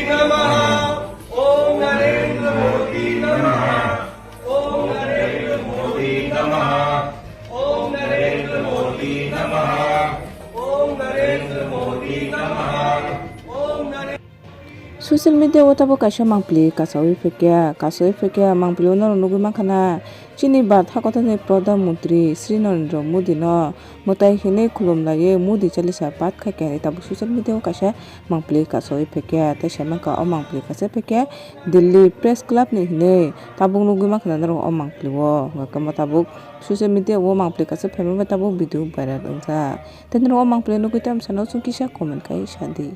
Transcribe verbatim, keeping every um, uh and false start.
नमः। ओम नरेंद्र मोदी नमः। ओम नरेंद्र मोदी नमः। ओम नरेंद्र मोदी नमः। ओम नरेंद्र मोदी नमः। ओम Narendra Social media o tabuk kaisa mangpili kasaui phaikha, kasaui phaikha mangpili o norok nugui mankha na chini Bharat hakotorni Pradhan Mantri Shri Narendra Modi no mwtai hinwi khulum laiwi Modi Chalisa pat khaikha hinwi tabuk social media o kaisa mangpili kasaui phaikha. Tei sai mankha o mangpili kasaui phaikha Delhi Press Club ni hinwi tabuk nugui mankha na norok o mangpili o. Hwnkhe tabuk social media o mangpili kasaui phaima bai tabuk video viral wngjak. Tei norok o mangpili nugui tamo sana chwng kisa comment khai sadi.